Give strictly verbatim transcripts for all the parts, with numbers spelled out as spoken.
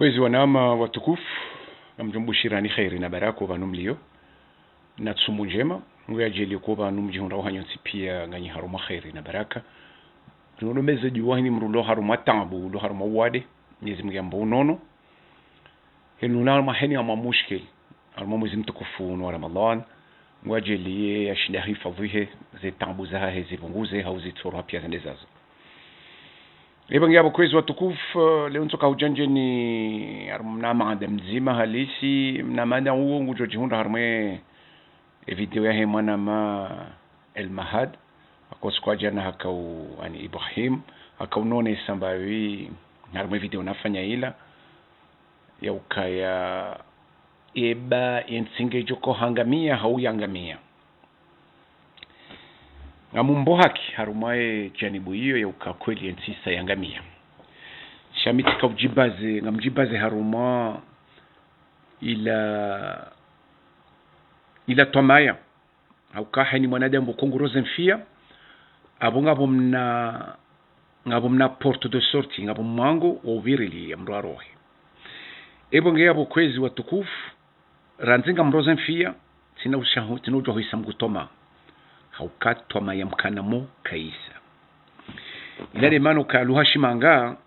Kwezi wananya watukufu, ngamdjombushirani kheri na baraka pvanu mlio, na tsumu ndjema. Mngu yadjaanlie ukaya pvanu mdjihundrao hanyu ntsi pia nganyi harumwa kheri na baraka. Tunono meze djuwa hini mdru ulo harumwa taabu, ulo harumwa uwade, Mwenyezi Mngu yambe unono. Henu na harumwa heni harumwa mushkil, harumwa mwezi mtukufu unu wa Ramadhan. Mngu yadjaanlie yashinde yahifadhwihe, ze taabu zahahe zipvunguze, hau zitsorwa pia zende zazo. Eba nge apvo kwezi watukufu, leo ntsoka hudjandjeni, harumwa mna mada mdzima halisi, mna mada uwo ngudjo djihundra harumwa e video yahe mwananya El Mahad, akosi kwa djana hakau, ani Ibrahim, hakau nonesa mbapvi, harumwa e video nafanya ila, ya ukaya eba ye ntsi ngedjo ko hangamia hau yangamia. Ngamumbo haki harumwa ye janibu iyo ya uka kweli ye ntsi isa yangamia. Sha mi tsika udjibaze, ngamdjibaze harumwa ila, ila twamaya. Hauka heni mwanadamu pvoko nguroze mfia, apvo ngapvo mna, ngapvo mna porte de sortie, ngapvo mwango wa upvirilia mdru arohe. Epvo nge apvo kwezi watukufu, randzi ngamroze mfia, tsina ushahu-, tsina udjuwa hwisa mkutoma. Hauka twamaya mkana mo kaisa. Ila nde mana uka lugha shimanga,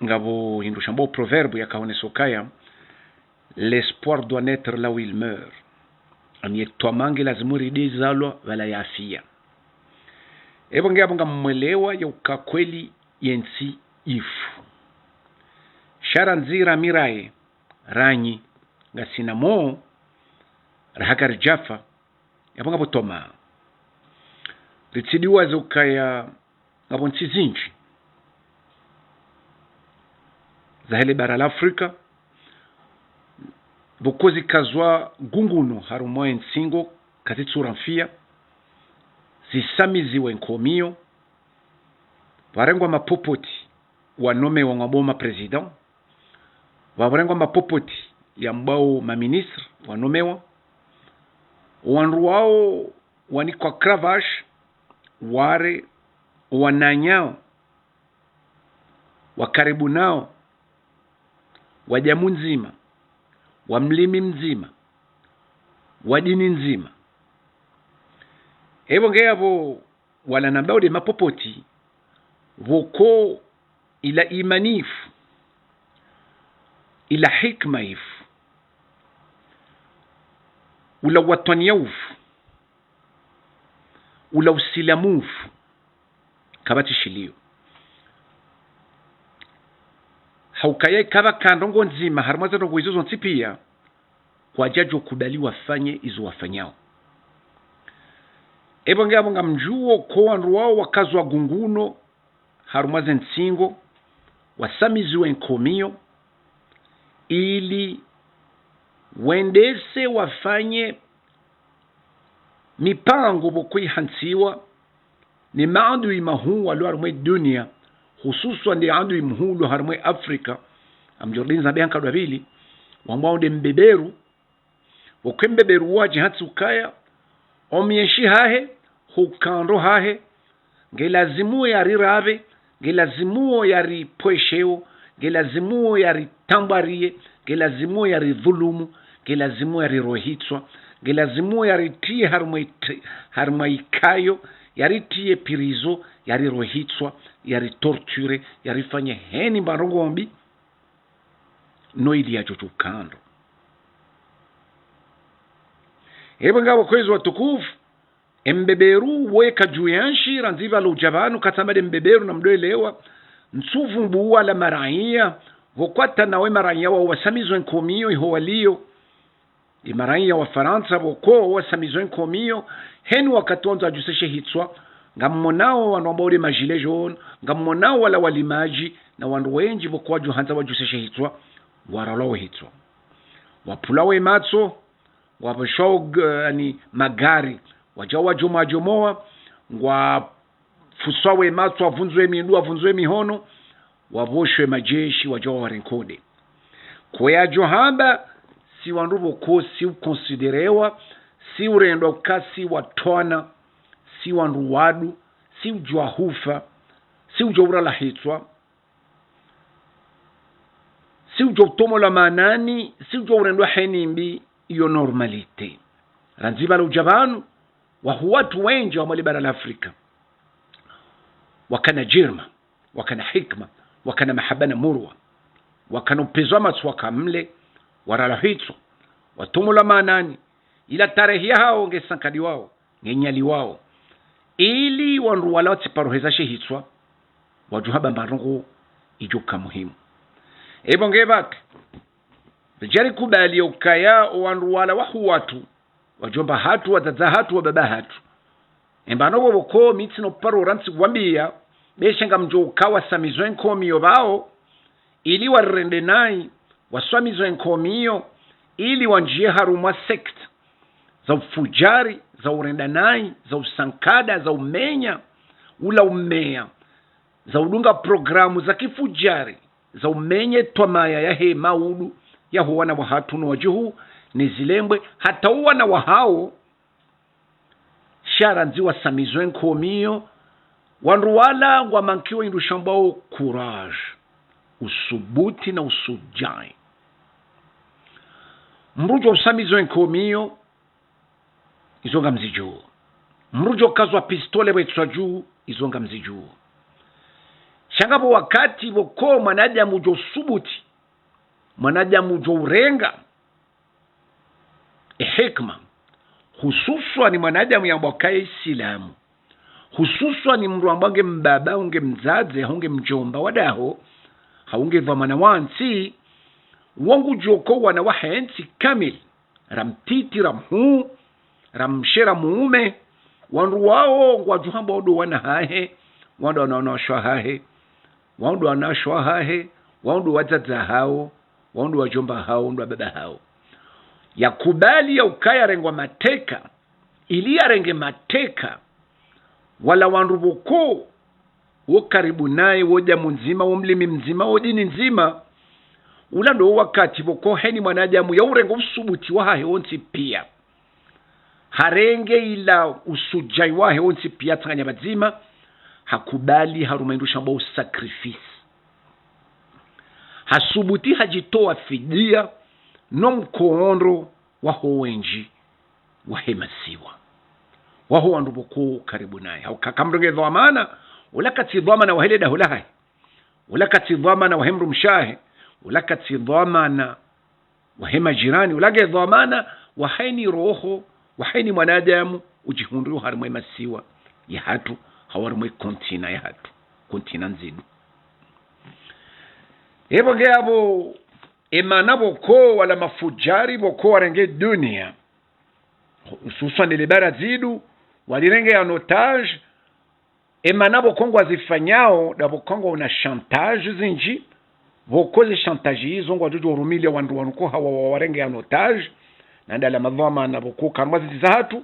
ngapvo hindru shambwao proverbe yakahonesa ukaya, l'espoir doit naître là où il meurt. Ani ye twamaya nge lazimu ridi zalwa pvala yafia. Epvo nge apvo ngamwelewa ya uka kweli ye ntsi ifu. Sha randzi rami raye, ranyi, ngasina mo, rahaka ridjafa, yapvo ngapvo twamaya. Ritsidiwaze ukaya ngapvo ntsi zindji zahe le bara la Afrika, pvoko zikazwa gunguno harumwa ye ntsingo kazitsura mfia, zisamiziwa ye nkomio, pvarengwa mapopoti wanomewa ngwambwao ma président, pvarengwa mapopoti yambwao ma ministre wanomewa, wandru wao wanikwa cravache, ware, wananyao, wa karibu nao, wa damu ndzima, wa mlimi mdzima, wa dini ndzima. Epvo nge apvo wala nambao nde mapopoti, pvoko ila imani ifu, ila hikma ifu, ula watwaniya ufu, ula usilamu ufu, kapvatsi shilio. Haukaya ikapvaka ndrongo ndzima harumwa ze ndrongo izo zontsi pia, kwadjadjo kubali wafanye izo wafanyao. Epvo nge apvo ngamdjuwo ko wandru wao wakazwa gunguno harumwa ze ntsingo, wasamiziwa ye nkomio, ili wendese wafanye mipango pvoko ihantsiwa ni maadui mahuu walo harumwa ye dunia, hususwa nde adui mhuu ulo harumwa ye Afrika, ngamdjo ridinza mbe hankadwa pvili, wambwao nde mbeberu, pvoko ye mbeberu wadjihantsi ukaya, omyeshi hahe, hukandro hahe, nge lazimu yarirapve, nge lazimu yaripvwesheo, nge lazimu yaritambwariye, nge lazimu yaridhulumu, nge lazimu yarirohe hitswa, nge lazimu yaritiye harumwa ite-, harumwa ikayo, yaritiye pirizo, yarirohe hitswa, yaritorture, yarifanye heni mba ndrongo mbi, no ili yadjo djukandro. Epvo nge apvo kwezi watukufu, e mbeberu weka dju ya ntsi, randzi pvalo udja pvanu, katsamba nde mbeberu namdjwelewa, ntsu pvumbuwa la maraiya, pvoko hata nawe maraiya wao wasamizwa ye nkomio iho walio, nde maraiya wa Farantsa pvoko wasamizwa ye nkomio, heni wakati wandzo wadjuseshe hitswa, ngammonao wandru wambwao nde ma gilets jaunes, ngammonao wala walimadji, na wandru wendji pvoko wadjuhandza wadjuseshe hitswa, waralwao hitswa. Wapvulwao ye matso, ngwapvoshwao g-, ani magari, wadjao wadjomowa djomowa, ngwapvuswao ye matso, wavundzwe mindru, wavundzwe mihono, wapvoshwe madjeshi, wadjao warenkodwe. Ko yadjo hamba, si wandru pvoko si ukonsiderewa, si urendwa uka si watwana, si wandru wadu, si udjwa hufa, si udjwa urala hitswa. tsi udjo utomola maanani, tsi udjo urendwa heni mbi iyo normalité. Randzi pvala udja pvanu, wahu watru wendji wa mwa le bara la Afrika. Wakana djirma, wakana hikma, wakana mahaba na murwa, wakana upvenuha matso waka mle, warala hitswa, watomola maanani, ila tarehi yahawo nge sankadi wawo, nge nyali wawo. Ili wandru wala watsiparoheza she hitswa, wadjuha amba ndrongoo idjo ka muhimu. Epvo nge pvaka, ridjari kubali ukaya owandru wala wahu watru, wadjomba hatru, wadzadze hatru, wababa hatru. Embano pvo pvoko mi tsina uparo rantsi wambiya, be sha ngamdjo uka wasamizwe nkomiyo pvao, ili warirende nayi, wasamizwe nkomiyo, ili wandjiye harumwa secte za ufudjari, za urenda nayi, za usankada, za umenya, ula umeya, za udunga programu za kifudjari, za umenye twamaya yahe maudu, yaho wana wahatru no wadjuhu, ne zilembwe, hata owana wahawo, sha randzi wasamizwe nkomiyo, wandru wala ngwamankiwa indru shambwao courage, usubuti na usudjai. Mdru djo usamizwe nkomiyo, izo ngamzidjuo. Mdru djo kazwa pistole pvwetswa dju, izo ngamzidjuo. Sha ngapvo wakati pvoko mwanadamu djo usubuti, mwanadamu djo urenga e hikma, hususwani mwanadamu yambwa kaye Isilamu, hususwani mdru ambwa nge mbaba, hau nge mdzadze, hau nge mdjomba wa daho, hau nge dhwamana wa ntsi, wo ngudjuo uka owana wahe ntsi kamili, ra mtiti, ra mhuu, ra mshe, ra muume, wandru wawo ngwadjuha amba wo ndo wana hahe, wo ndo wana, wanawashe wahahe, wo ndo wanawashe wahahe, wo ndo wadzadze hawo, wo ndo wadjomba hawo, wo ndo wababa hawo. Yakubali ya ukaya yarengwa mateka, ili yarenge mateka wala wandru pvoko wo karibu naye, wo damu ndzima, wo mlimi mdzima, wo dini ndzima. Ula ndo wakati pvoko heni mwanadamu ya urenga usubuti wahahe wontsi piya, harenge ila usudjai wahe wontsi piya, tsanganya pvadzima, hakubali harumwa indru shambwao sacrifice. Hasubuti hadjitowa fidiya no mkoondro waho wendji wahe masiwa, waho wandru pvoko karibu naye. Hauka kamdru nge dhwamana, ula katsi dhwamana wahe le daho lahahe, ula katsi dhwamana wahe mdrumshe wahe, ula katsi dhwamana wahe majirani, ula nge dhwamana wahe ni roho, wahe ni mwanadamu udjihundru harumwa e masiwa yahatru, hau harumwa e kontina yahatru, kontina ndzidu. Epvo nge apvo, emana pvoko wala mafudjari pvoko warenge duniya, hususwani le bara dzidu, walirenge en otage. Emana pvoko ngwazifanyao, nda pvoko ngwaona chantage zindji, pvoko ze chantage izo ngwadjo djo urumiliya wandru wanu ko hawa wawarenge en otage, na ndala madhwamana pvoko karumwa zindji zahatru,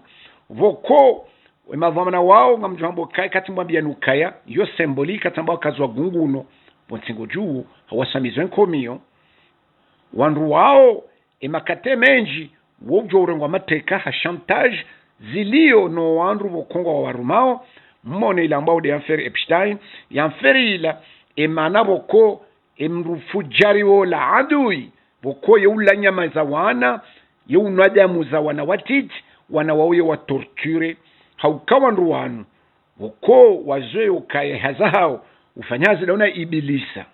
pvoko emadhwamana wawo ngamdjo amba ukaya, katsi mwambiya nukaya, yo symbolique, katsi amba wakazwa gunguno, pvo ntsi ngodjuo, hawasamizwe nkomiyo, wandru wawo, emakati mendji, wo udjo urengwa mateka ha chantage ziliyo no wandru pvoko ngwawarumao, mmone ilambwao nde affaire Epstein, ye affaire ila, emana pvoko, emdru fudjari wola adui, pvoko ye ula nyama za wana, ye unwa damu za wana watiti, wana wawo ye watorture, hauka wandru wanu, pvoko wazoweya ukaya hazi yahawo, ufanya hazi nda una ibilisa.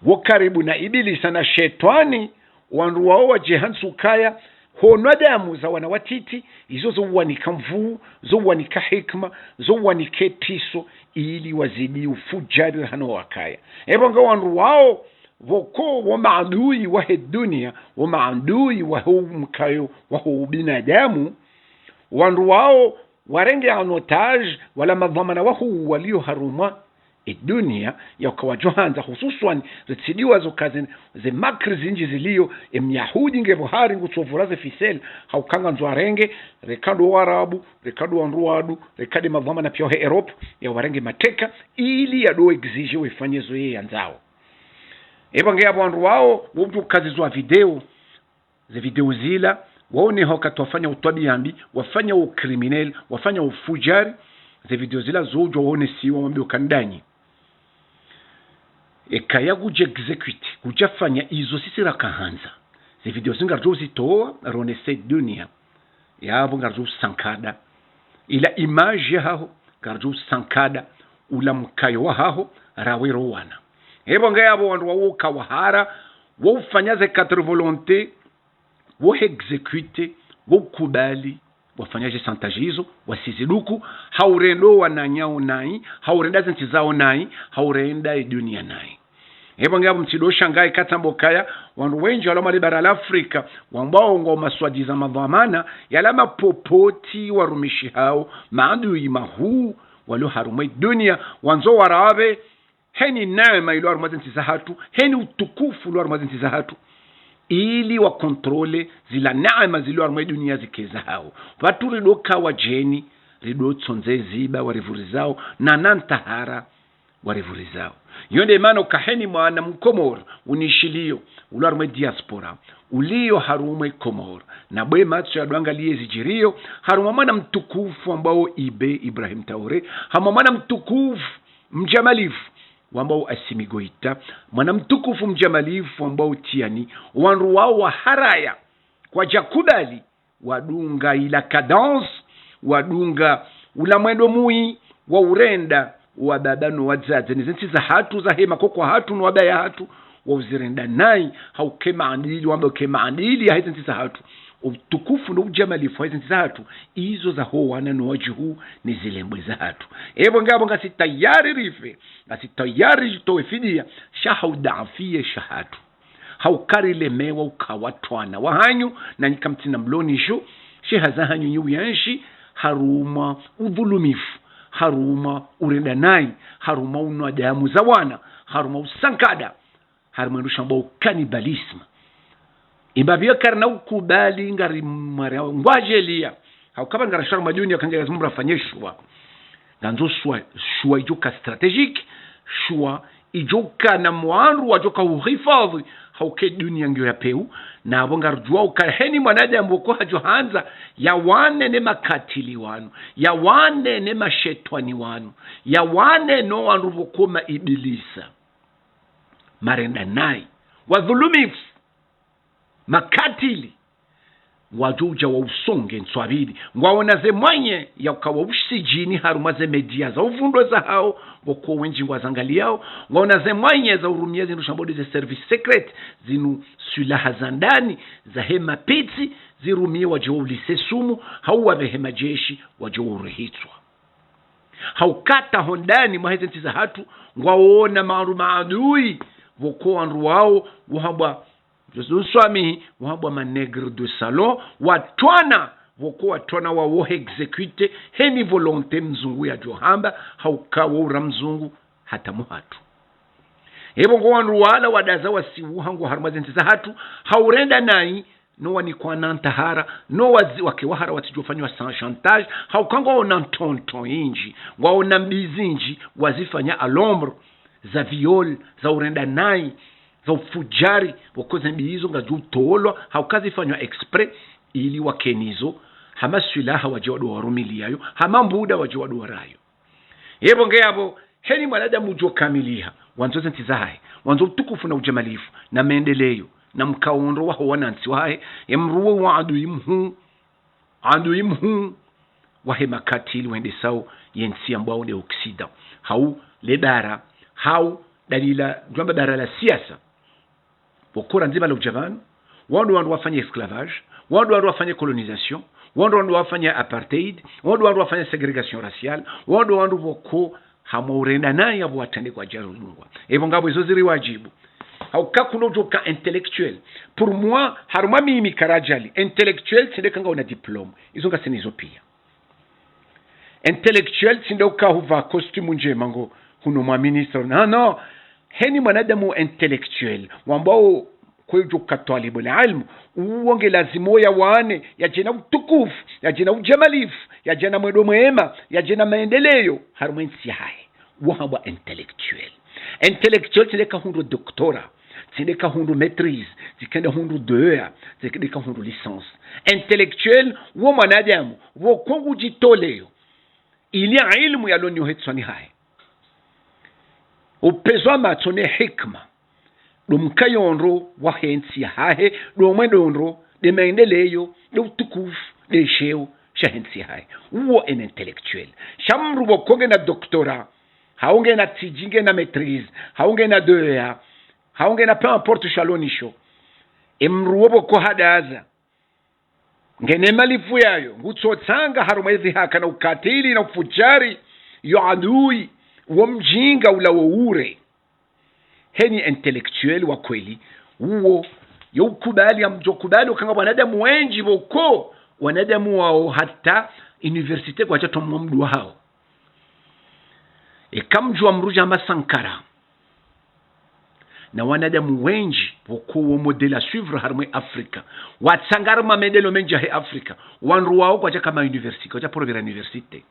Wo karibu na ibilisa na shetwani, wandru wawo wadjihantsi ukaya, honwa damu za wana watiti, izo zo uwanika nvuu, zo uwanika hikma, zo uwanika etriso, ili wazidi ufudjari hano wakaya. Epvo nge wandru wawo, pvoko wo maadui wahe duniya, wo maadui waho mkayo, waho ubinadamu, wandru wawo warenge en otage wala madhwamana wahuu waliyo harumwa eduniya, ya uka wadjo handza hususwani, zitsidiwa zo uka ze, ze makri zindji ziliyo, emyahudi nge pvo hari ngutsovura ze ficelle, hauka ngandzo arenge, reka ndo warabu, reka ndo wandru wandru, reka nde madhwamana piya wahe Europe, ya warenge mateka, ili yado exige wefanye zo ye yandzao. Epvo nge apvo wandru wawo, wo udjo ukazizwa video, ze video zila, waoneha wakati wafanya utwabiya mbi, wafanya ucriminel, wafanya ufudjari, ze video zila zo udjo waonesiwa wambiwa uka ndanyi. Eka ya kudja exécuter, kudja fanya izo sisi rakahandza. Ze video zinu ngaridjo uzitowa, ronese dunia. Yapvo ngaridjo usankada. Ila image yahaho, ngaridjo usankada. Ula mkayo wahaho, rawe rowana. Hepvo ngayapvo wandru wawo kawahara, wo ufanya ze quatre volontés, wo exécuter, wo ukubali, wafanya ze chantage izo, wasiziduku, haurenda wananyawo nayi, haurenda zentsi zawo nayi, haurenda e dunia nayi. Hepvo ngapvo mtsido shangayi katsambo kaya, wandru wendji walo mwa le bara la Afrika, wambao ngwao maswadiza madhwamana, yala mapopoti warumishihao, maadui mahuu, walo harumwa e dunia, wandzo warabe, heni neema ilo harumwa zentsi zahatru, heni utukufu ulo harumwa zentsi zahatru, ili wa contrôler zila neema zilo harumwa e dunia zike zahawo. Pvatsu rido ka wadjeni, rido tsondze ziba warivurizao, na nantahara warivurizao. Yo nde mana uka heni mwana Mkomori, unishilio, ulo harumwa e diaspora, ulio harumwa e Komori, na bwe matso yadjo angaliye zidjiriyo, harumwa mwana mtukufu wambao Ibe Ibrahim Traoré, harumwa mwana mtukufu mdjamalifu, wambao Assimi Goïta, mwana mtukufu mdjamalifu wambao Tiani, wandru wawo waharaya, kwadja kubali, wadunga ila cadence, wadunga ula mwendo mwi, wa urenda, wa baba no wadzadze, ne zentsi zahatru, zahe makoko hatru, no wabaya hatru, wa uzirenda nayi, hauke maadili, wamba uke maadili yahe zentsi zahatru, utukufu no udjamalifu wahe zentsi zahatru, izo zaho wana no wadjuhu, ne zilembwe zahatru. Hepvo ngapvo ngasi tayari rife, ngasi tayari ritowe fidia, sha hau dafiye shahatru. Hauka rilemewa uka watwana wahanyu, nanyi kamtsina mloni sho, she hazi yahanyu nyi uyenshi, harumwa udhulumifu, harumwa urenda nayi, harumwa unwa damu za wana, harumwa usankada, harumwa ndrusha mbao cannibalisme. Imbapvi yo karina ukubali ngari mara ngwadjeliya. Hauka pvanu ngarisharo maduni ya kangera zimumra fanye shuwa. Ngandzo shuwa, shuwa idjoka stratégique, shuwa idjoka na mwandru wadjoka uhifadhi, hauke dunia ngiyo ya peu, na apvo ngarudjuwa uka heni mwanadamu woko hadjo handza, yawane ne makatili wanu, yawane ne mashetwani wanu, yawane no wandru woko maibilisa. Marenda nayi, wadhulumifu, makatili, wadjo udja wa usonge ntswabili. Ngwaona ze mwanye ya uka wa ushidjini harumwa ze média za uvundwa zahawo, woko wendji ngwazangaliyao. Ngwaona ze mwanye za urumia zindru shambao de ze service secret, zinu swilaha za ndani, zahe mapitsi, zirumiwa wadje wa ulise sumu, hau wapvehe majeshi, wadje wa urihitswa. Hauka hata ho ndani mwahe zentsi zahatru, ngwaona maru maadui, woko wandru wawo, wahambwa, je suis swami, wahambwa ma nègres de salon, watwana, woko watwana wawo exécuter, heni volonté mzungu yadjo hamba, hauka wo ura mzungu, hata muhatru. Hepvo ngo wandru wala wadaza wasiwu hangu harumwa zentsi zahatru, haurenda nayi, no wanikwa na ntahara, no wazi wake wahara watsidjo fanywa sans chantage, hauka ngwaona ntonto indji, ngwaona mbi zindji, wazifanya à l'ombre, za viol, za urenda nayi, za ufudjari, woko ze mbi izo ngazidjo utolwa, hauka zifanywa exprès, ili wakenizo, hama swilaha wadje wado warumiliyayo, hama mbuda wadje wado warayo. Hepvo ngeyapvo, heni mwanadamu udjo kamiliha, wandzo zentsi zahahe, wandzo utukufu na udjamalifu, na maendeleyo, na mkaondro waho wanantsi wahahe, ye mruwe wa adui mhuu, adui mhuu, wahe makatili wendesao yentsi yambwao de Occident, hau le bara, hau dalila, djwamba bara la siasa. Woko randzi pvala udja pvanu, wandru wandru wafanya esclavage, wandru wandru wafanya colonisation, wandru wandru wafanya apartheid, wandru wandru wafanya ségrégation raciale, wandru wandru woko hamwa urenda nayi apvo watrende kwadjaro dungwa. Hepvo ngapvo izo ziri wadjibu. Hauka kuno udjoka intellectuel. Pour moi, harumwa mimi Karadjali, intellectuel tsi nde ka ngauna diplôme. Izo ngasina izo pia. Intellectuel tsi nde uka hupva costume ndjema ngo hunu mwa ministre. Non, non. Heni mwanadamu intellectuel, wambwao kwedjo ka twalibul ilm, uwo nge lazima yawane, yadje na utukufu, yadje na udjamalifu, yadje na mwendo mwema, yadje na maendeleyo, harumwa entsi yahahe. Wahambwa intellectuel. Intellectuel tsi nde ka hundru doctorat, tsi nde ka hundru maîtrise, tsi nde ka hundru D E A, tsi nde ka hundru licence. Intellectuel, wo mwanadamu, wo ko ngudjitoleyo, ili ilmu yalo nayo hetswani hahe. Upvezwa matso ne hikima, ndo mkayo ndro wahe ntsi yahahe, ndo mwendo ndro, nde maendeleyo, nde utukufu, nde sheo shahe ntsi yahahe. Uwo un intellectuel. Sha mdru pvoko ngena doctorat, hau ngena tiji, ngena maîtrise, hau ngena deux A, hau ngena peu importe shalo nisho. Emdru wo pvoko hadaza, ngena malifu yayo, ngutsotsanga harumwa edhihaka na ukatili na ufujari, yo adui, wo mjinga ulawo ure. Heni intellectuel wa kweli, uwo, yo ukubali, amdjo kubali, ukanga wanadamu wendji pvoko, wanadamu wao hata université kwadja tomwa mdru wahao. Eka mdjuwa mdru djama Sankara, na wanadamu wendji pvoko wo modèle à suivre harumwa Afrika. Watsanga harumwa maendeleyo mendji yahe Afrika. Wandru wao kwadjaka ma université, kwadja provera université.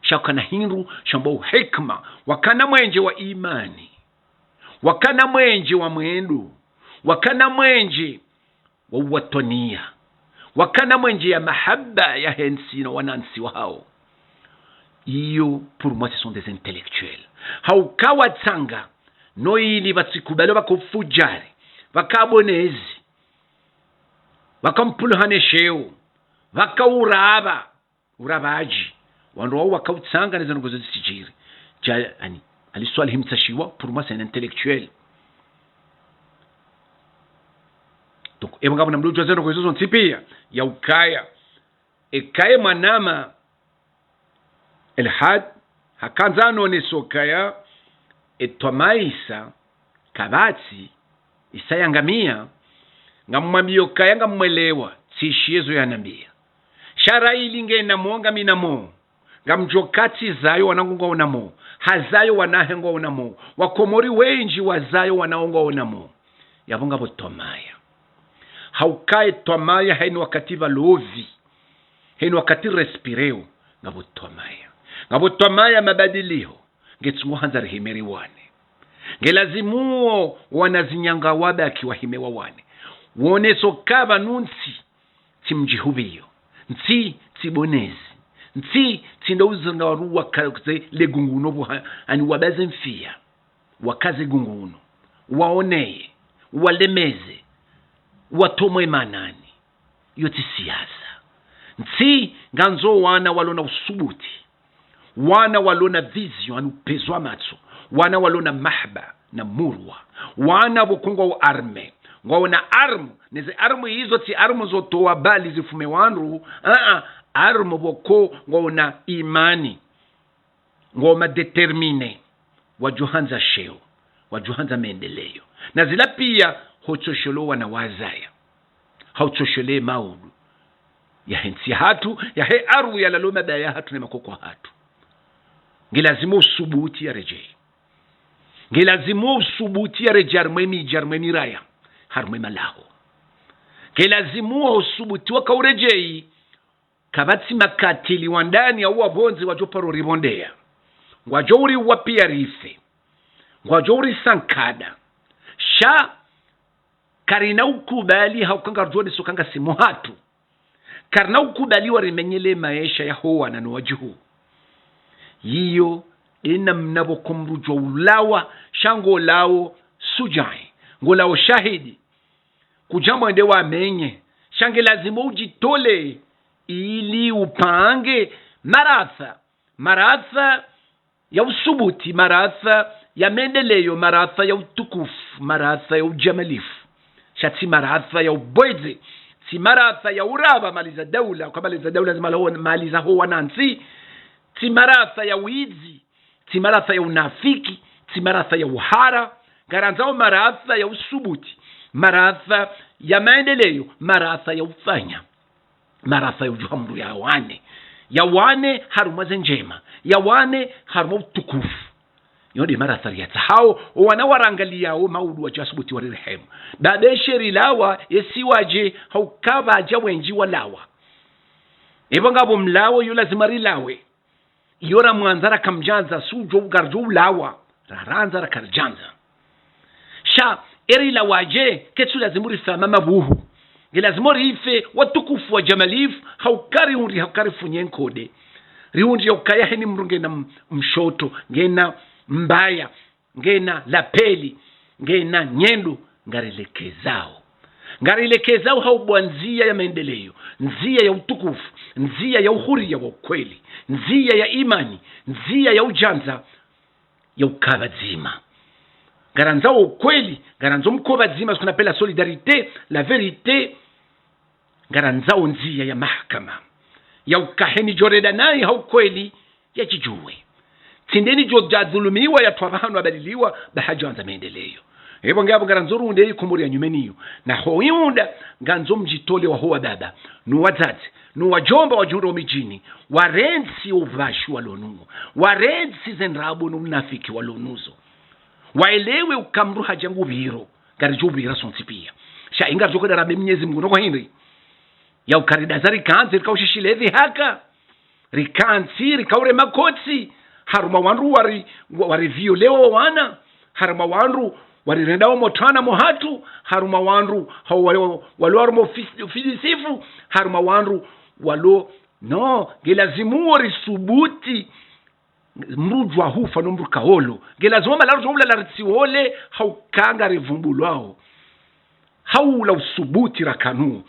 Sha wakana hindru shambwao hikima, wakana mwenje wa imani, wakana mwenje wa mwendo, wakana mwenje wa uwatwaniya, wakana mwenje ya mahaba yahe ntsi no wanantsi wahao. Iyo, pour moi, ce sont des intellectuels. Hauka watsanga, no ili pvatsikubali pvaka ufujari, pvaka bonezi, pvaka mpuluhane sheo, pvaka urapva, urapvaji. Wandru wao waka utsanga neze ndrongoo zo zitsidjiri. Dja, ani, Ali Swalihi Mtsashiwa, pour moi, c'est un intellectuel. Donc, epvo ngapvo namna udjuwa ze ndrongoo izo zontsi piya, ya ukaya. Eka ye mwanama Elhad, hakandza anoneso kaya, etwamaya isa, kapvatsi, isa yangamiya, ngamumwambiyo kaya ngamumwelewa, tsishiye zo yanambiya. Sha raili ngena mo, ngamina mo. Ngamdjoka tsizayo wanangu ngwaona mo. Hazayo wanahe ngwaona mo. Wakomori wendji wazayo wanao ngwaona mo. Yapvo ngapvo twamaya. Hauka etwamaya heni wakati pvalovi. Heni wakati respireo. Ngapvo twamaya. Ngapvo twamaya mabadiliho. Nge tsi ngo handza rihime riwane. Nge lazimu wo wana zinyanga wabaki wahime wawane. Woneso kaya pvanu ntsi tsi mdjihupviyo. Ntsi tsi bonezi. Ntsi tsi ndo uzenga waruwa kaze le gunguno pvo ha-, ani wabaze mfiya. Wakaze gunguno. Waoneye. Walemeze. Watomwe manani. Iyo tsi siasa. Ntsi ngandzo wana walona usubuti. Wana walona vision, ani upvezwa matso. Wana walona mahaba na murwa. Wana pvoko ngwao armé. Ngwaona arme, neze arme izo tsi arme zo towa bali zifume wandru. Aa, arme pvoko ngwaona imani. Ngwao ma déterminé. Wadjo handza sheo. Wadjo handza maendeleyo. Na zila piya, hotsosholo wana wazaya. Hau tsosholee maudu yahe ntsi yahatru, yahe ardhwi yalalo mabaya yahatru ne makoko yahatru. Nge lazimu usubuti yaredjeyi. Nge lazimu usubuti yaredjeyi harimwa emidji, harimwa emiraya, harimwa emalaho. Nge lazimu usubuti waka uredjeyi, kapvatsi makatili wa ndani au wa pvondze wadjo paro ripvondeya. Ngwadjo uriwa piya rife. Ngwadjo urisa nkada. Sha karina ukubali hauka ngaridjo oneso uka ngasi mwahatru. Karina ukubali warimenyele maesha yaho wana no wadjuhu. Yiyo, de namna pvoko mdru djo ulawa, sha ngolawo sudjayi, ngolawo shahidi. Kudja mwende wamenye, sha nge lazimu udjitole ili upange maratha, maratha ya usubuti, maratha ya maendeleyo, maratha ya utukufu, maratha ya ujamalifu. Sha tsi maratha ya ubwedze, tsi maratha ya urapva mali za daula, uka mali za daula zi mali ho-, mali zaho wanantsi, tsi maratha ya widzi, tsi maratha ya unafiki, tsi maratha ya uhara, ngarandzao maratha ya usubuti, maratha ya maendeleyo, maratha ya ufanya. Maratha ya udjuha mdru yawane. Yawane harumwa ze ndjema. Yawane harumwa utukufu. Yo nde maratha riyatsahao, o wana warangaliyao maudu wadje wasubuti warirehemu. Babe she rilawa, yesi wadje, hauka pvadja wendji walawa. Epvo ngapvo mlawo, yo lazima rilawe. Iyo ramwandza rakamdjandza, sudjo ukaridjo ulawa, rarandza rakaridjandza. Sha, eri lawadje, ketsu lazimu rifama mabuhu. Nge lazimu rife, watukufu wa jamalifu, hauka rihundri, hauka rifunye nkode. Rihundri ya ukaya heni mdru ngena m-, mshoto, ngena mbaya. ngena lapeli, ngena nyendo, ngarilekezao. Ngarilekezao ha ubwa ndzia ya maendeleo, ndzia ya utukufu, ndzia ya uhuria wa ukweli, ndzia ya imani, ndzia ya ujandza, ya uka pvadzima. Ngarandzao ukweli, ngarandzo mko pvadzima, ce qu'on appelle la solidarité, la vérité. Ngarandzao ndzia ya mahakama, ya uka heni djo renda nayi ha ukweli, ya djidjuwe. Tsi ndeni djo djadhulumiwa, ya twaha pvahanu abaliliwa, ba hadjwandza maendeleo. Epvo ngapvo ngarandzo runde ikomori ya nyumeni iyo. Na ho iunda, ngandzo mdjitole waho wababa, no wadzadze, no wadjomba wadjihundrao midjini, warentsi upvashi walo nuwo, warentsi ze ndrabo no unafiki walo nuzo. Waelewe uka mdru hadja ngu pviro, ngaridjo upvira sontsi pia. Sha inga ridjo kwenda rambe Mnyezi Mngu no kwa hindri. Ya uka ri daza rikantsi, rika ushishile dhihaka. Rikantsi, rika urema kotsi. Harumwa wandru wari, wa- wari violé wo wana. Harumwa wandru wari renda wo motwana mo hatru. Harumwa wandru, hau walo, walo harumwa ofis- ofisifu. Harumwa wandru walo, no, nge lazimu wo risubuti. Mdru djwa hufa no mdru kaolo. Nge lazimu malaru djwa ulala ritsiole, ha uka ngarivumbulwao. Ha ula usubuti rakanu.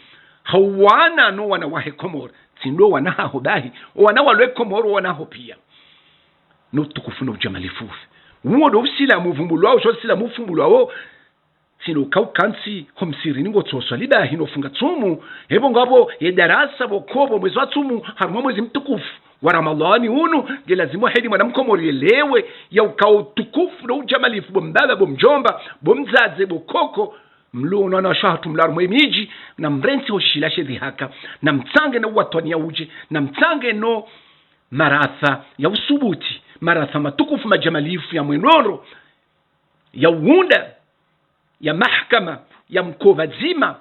Ha uwana no wana wahe Komori. Tsi ndo wana haho bahi. O wana walo e Komori, o wana haho pia. No utukufu no ujamalifu. Uwo ndo usilamu uvumbulwao, sho usilamu ufumbulwao. Tsi ndo uka ukantsi ho msirini ngo tso swali bahi no funga tsumu. Epvo ngapvo ye darasa pvo kopvo mwezi wa tsumu, harumwa mwezi mtukufu wa Ramadhani unu, nge lazimu heni mwana mkomori yelewe, ya uka utukufu no ujamalifu, bo mbaba, bo mdjomba, bo mdzadze, bo koko, mlo no wana washe hatru mlo harumwa emidji, na mrentsi ho shila she dhihaka, na mtsange no uwatwani ya udje, na mtsange no maratha ya usubuti, maratha matukufu madjamalifu ya mwenoro, ya uunda, ya mahakama, ya mko pvadzima,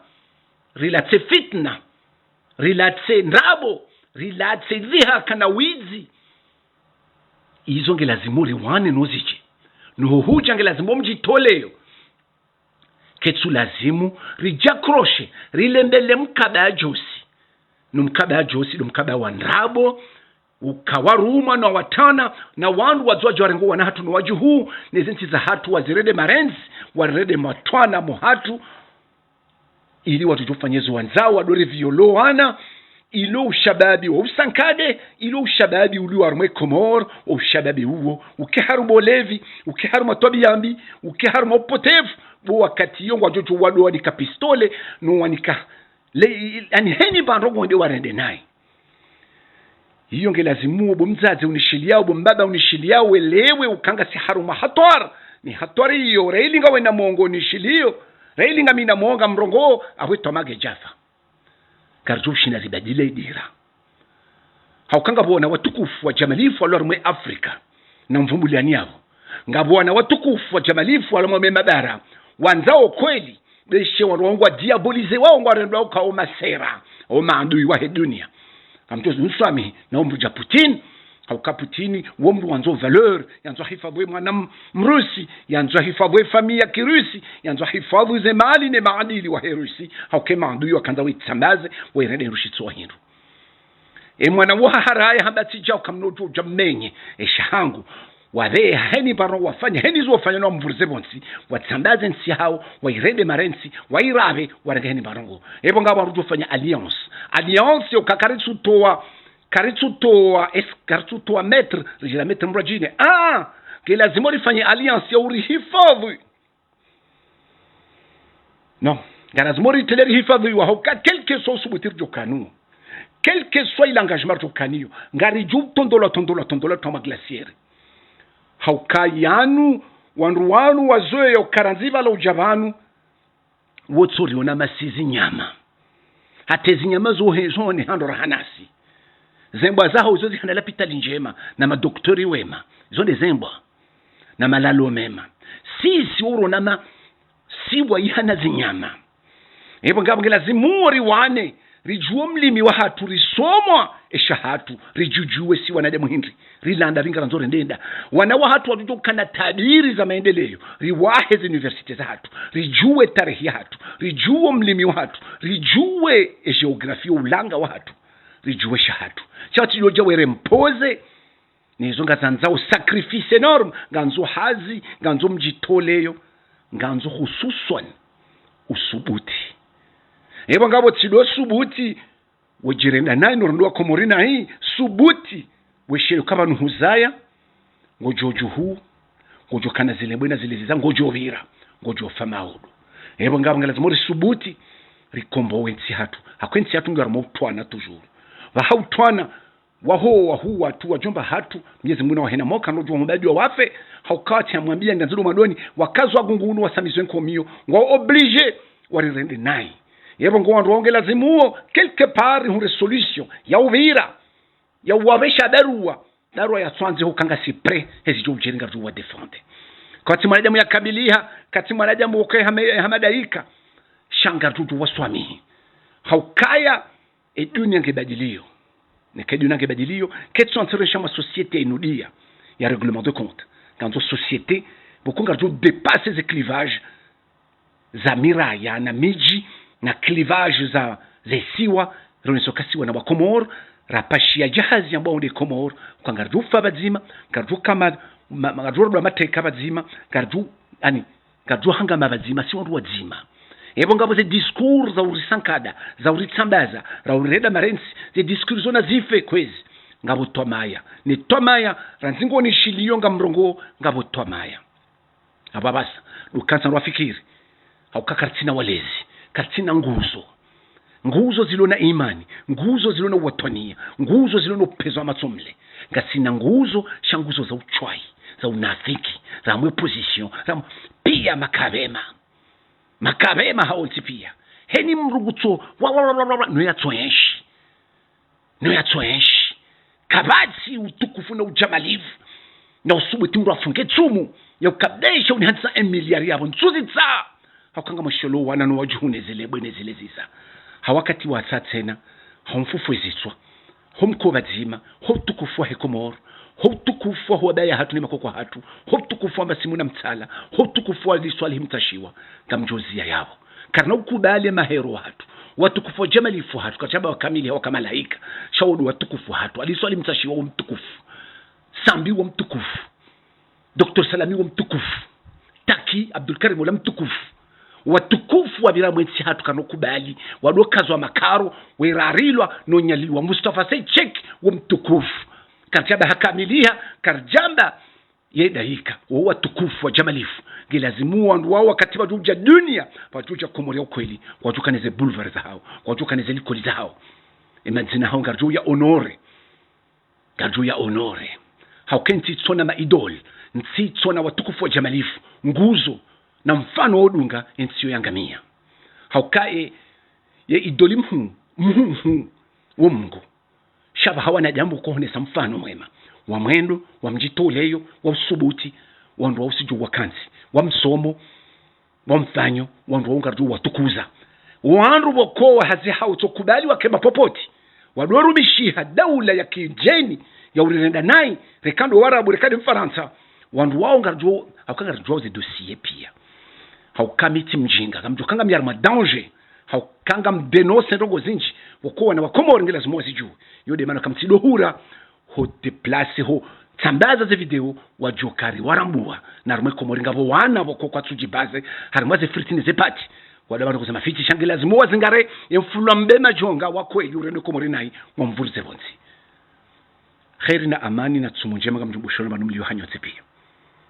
rilatse fitna, rilatse ndrabo, rilatse dhihaka na widzi. Izo nge lazimu riwane no zidje. No hudja nge lazimu mdjitoleyo. Ketsu lazimu ridjakroshe, rilembele mkaba ya djosi. No mkaba ya djosi, no mkaba wa ndrabo, uka warumwa na watana, na wandru wadjuwa djuwa rengo wana hatru no wadjuhu, ne zentsi za hatru wazirende marentsi, warende matwana mo hatru, ili watru djofanye zo wandzao, wadori violé wana, ilo ushababi wa usankade, ilo ushababi uli wa harumwa e Komori, o ushababi uwo, uke harumwa ulevi, uke harumwa twabiya mbi, uke harumwa upotevu, bo wakati iyo ngwadjo djo wado wanika pistole, no wanika, le, ani heni mbandrongo wende warende nayi. Iyo nge lazimu, bo mdzadze unishiliyao, bo mbaba unishiliyao, welewe uka ngasi harumwa hatwari. Ni hatwari iyo, railinga wena mongo unishiliyo, railinga mi na mongo mrongoo, apvo e twama nge djafa. Ngaridjo ushinda ribadile idira. Ha uka ngapvo wana watukufu wadjamalifu walo harumwa e Afrika. Na mvumbuliani yapvo. Ngapvo wana watukufu wadjamalifu walo harumwa e mabara. Wandzao kweli, be she wandru wao ngwa diabolisé wao ngwarendwa uka o masera, o maadui wahe dunia. Ngamdjo uniswamihi, na umdru dja Poutine, ha uka Poutine, wo mdru wandzo valeur, yandzo hifadhwi mwana m-, mrusi, yandzo hifadhwi famille ya kirusi, yandzo hifadhwi ze mali ne maadili wahe Rusi, ha uka e maadui wakandza witsambaze, wairende Rusi tsi wa hindru. E mwana wo haharaya hamba tsi djao kamnodjo dja mmenye, e shahangu. Wapve heni mbandrongo wafanya, heni zo wafanya no wamvurize pvontsi, watsambaze ntsi yahawo, wairende marentsi, wairapve, warenge heni mbandrongo. Epvo ngapvo wandru djofanya alliance. Alliance yo ka karitsu towa, karitsu towa, es-, karitsu towa maître, ridjira maître mradjine. Ah, nge lazimu rifanye alliance ya urihifadhwi. Non, ngalazimu ritele rihifadhwi wa ha uka, quel que soit usubuti ridjo kanawo, quel que soit il engagement ridjo kanayo, ngaridjo tondolwa, tondolwa, tondolwa, twama glacière. Ha uka yanu, wandru wanu wazoweya uka randzi pvala udja pvanu, wotso riona masi zinyama. Hata zinyama zo he, zo ne hando rahanasi. Zembwa zaho izo zihana lapitali ndjema, na madoktori wema. Izo nde zembwa. Na malalo mema. Sisi urona ma, sibwa ihana zinyama. Epvo ngapvo nge lazimu riwane, ridjuwe mlimi wahatru, risomwa e shahatru, ridjudjuwe si wanadamu hindri. Rilanda ringa randzo rendenda. Wana wahatru wadjudjo kana tabiri za maendeleo. Riwahe ze université zahatru. Ridjuwe tarehi yahatru. Ridjuwe mlimi wahatru. Ridjuwe e géographie, ulanga wahatru. Ridjuwe shahatru. Sha tsi djo dja were mpoze. Nezo ngazandzao sacrifice énorme, ngandzo hazi, ngandzo mdjitoleyo, ngandzo hususwan usubuti. Epvo ngapvo tsi ndo subuti, wedjirenda nayi no urenda wa Komori nayi, subuti, wesheyo ka pvanu huzaya, ngodjo djuhu, ngodjo kana zile bwena zile ziza, ngodjo pvira, ngodjo fa maudu. Epvo ngapvo nge lazimu risubuti, rikombowe ntsi hatru. Haka entsi hatru ngiyo harumwa utwana toujours. Pvaha utwana, waho, wahu, watru, wadjomba hatru, Mnyezi Mungu na wahena moka, nodjo wa mubadi wa wafe, hauka watsi hamwambiya ngandziro madoni, wakazo wa gungu unu wasamizwe nkomiyo, ngwa obligé, warirende nayi. Epvo ngo wandru wao nge lazimu wo, quelque part, hure solution, ya upvira, ya uwapvesha daruwa, daruwa ya tswandze huka ngasi prêt, hezi djo udjeri ngaridjo wa défendre. Katsi mwanadamu ya kamiliha, katsi mwanadamu uke hame-, hama daika, sha ngaridjo waswamihi. Haukaya, e dunia nge badiliyo. Neka e dunia nge badiliyo, ketsu anseresha ma société inudiya, ya règlement de compte. Ngandzo société, pvoko ngaridjo dépasser ze clivage, za miraya na midji, na clivage za, ze siwa, roneso kasiwa na wa Komori, rapashiya djahazi yambwa unde Komori, kwa ngaridjo fa pvadzima, ngaridjo kama, ma, ma, ngaridjo rodwa mateka pvadzima, ngaridjo, ani, ngaridjo hangama pvadzima, si wandru wadzima. Epvo ngapvo ze discours za urisankada, za uritsambaza, za urirenda marentsi, ze discours zo nazife kwezi, ngapvo twamaya. Ne twamaya, randzi ngo nishiliyo ngamrongoo, ngapvo twamaya. Apvapvasa, ndo kantsa rwafikiri. Hauka karitsina walezi, karitsina nguzo. Nguzo zilo na imani, nguzo zilo na uwatwaniya, nguzo zilo na upvezo wa matsomle. Ngasina nguzo, sha nguzo za utswayi, za unafiki, za mwe opposition, za mwe-, piya makapvema. Makapvema hawontsi piya. Heni mdru kutso, wa, wa, no yatso enshi. No yatso enshi. Kapvatsi utukufu na ujamalifu. Na usubuti mdru afunge tsumu ya ukabesha unihantsa un milliard yapvo ntsuzi tsa. Hauka ngamweshelo wana no wadjuhu ne zile bwena zile ziza. Ha wakati wa sa tsena, ha umfufwe zitswa, ho mkoba dzima, ho utukufu wa he Komori, ho utukufu wa ho wabaya hatru ne makoko hatru, ho utukufu wa masimu na mtsala, ho utukufu wa liswa lihi mtsashiwa, ngamdjoziya yapvo. Karina ukubali mahero hatru, watukufu wa jamalifu hatru, karidjamba wa kamili, wa kamalaika, sha wo ndo watukufu hatru, aliswa lihi mtsashiwa wo mtukufu, Sambi wo mtukufu, Docteur Salami wo mtukufu, Taki Abdulkarim wola mtukufu, watukufu wapvira mwe ntsi hatru karina ukubali, wandro kazwa makaro, werarilwa, no nyaliwa, Mustafa Said Cheikh wo mtukufu. Karidjamba ha kamiliha, karidjamba ye daika, wo watukufu wa jamalifu. Nge lazimu wandru wao wakati wadjo udja dunia, wadjo udja Komori ya ukweli, wadjo kana ze boulevard za hawo, wadjo kana ze likoli za hawo. E madzina hawo ngaridjo ya honorer. Ngaridjo ya honorer. Hauka entsi itsona ma idole, ntsi itsona watukufu wa jamalifu, nguzo, na mfano wo dunga, entsi yo yangamiya. Hauka e, ye idole mhuu, mhuu, mhuu, wo Mungu. Sha pvaha wanadamu kohonesa mfano mwema, wa mwendo, wa mdjitoleyo, wa usubuti, wandru wa usidjo wa kantsi, wa msomo, wa mfanyo, wandru wao ngaridjo watukuza. Wandru pvoko wa hazi hawo tso kubali wake mapopoti, wandro rumishiha daula ya kidjeni, ya urirenda nayi, reka ndo Warabu, reka ndo Mfarantsa. Wandru wao ngaridjo, hauka ngaridjo ze dossier piya. Hauka mi tsi mdjinga, ngamdjo kanga mi harumwa danger, hauka ngam dénoncer ndrongo zindji, pvoko wana wa Komori nge lazimu wazidjuwe. Yo nde mana kamtsindo hura, ho déplacer, ho tsambaza ze video, wadjo kari warambua. Na harumwa e Komori ngapvo wana pvoko kwatsu djibaze, harumwa ze fitini ze pati. Wada pvanu kuza mafiti sha nge lazimu wazingare, ye mfulwa mbe madjonga wa kweli urende Komori nayi, wamvurize pvontsi. Kheri na amani na tsumu ndjema ngamdjo bushona pvanu mliyo hanyu tsi piya.